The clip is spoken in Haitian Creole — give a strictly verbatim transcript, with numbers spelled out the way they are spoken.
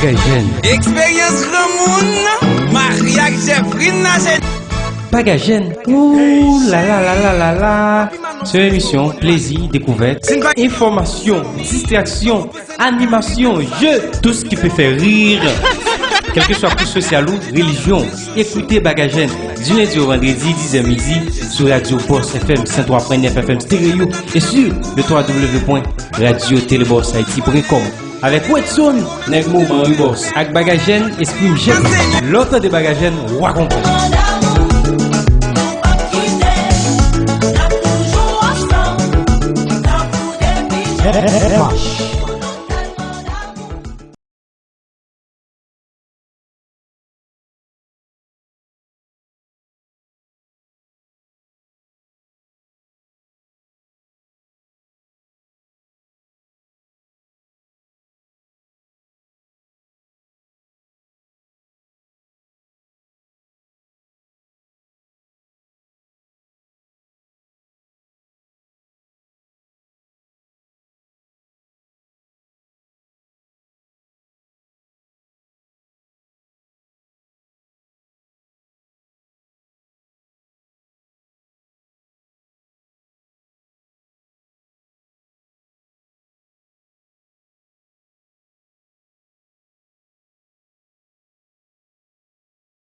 Bagay Jèn. Eksperyans granmoun, maryaj Jeffrey Nazen. Bagay Jèn. Ooh la la la la la la. Se yon emisyon plezi, dekouvèt, enfòmasyon, distraksyon, animasyon, jeu, tout ce qui peut faire rire. Kèlkeswa kouch sosyal ou, relijyon, ekoute Bagay Jèn du lundi au vendredi, dix heures midi, sou Radio Boss F M cent trois point neuf F M Stereo et sur le trois W point radio telebosshaiti point com. Avèk Wetson, nèg moman wi bòs, ak Bagay Jèn, esprim jèn. Lè w tande Bagay Jèn, w a konprann. F H.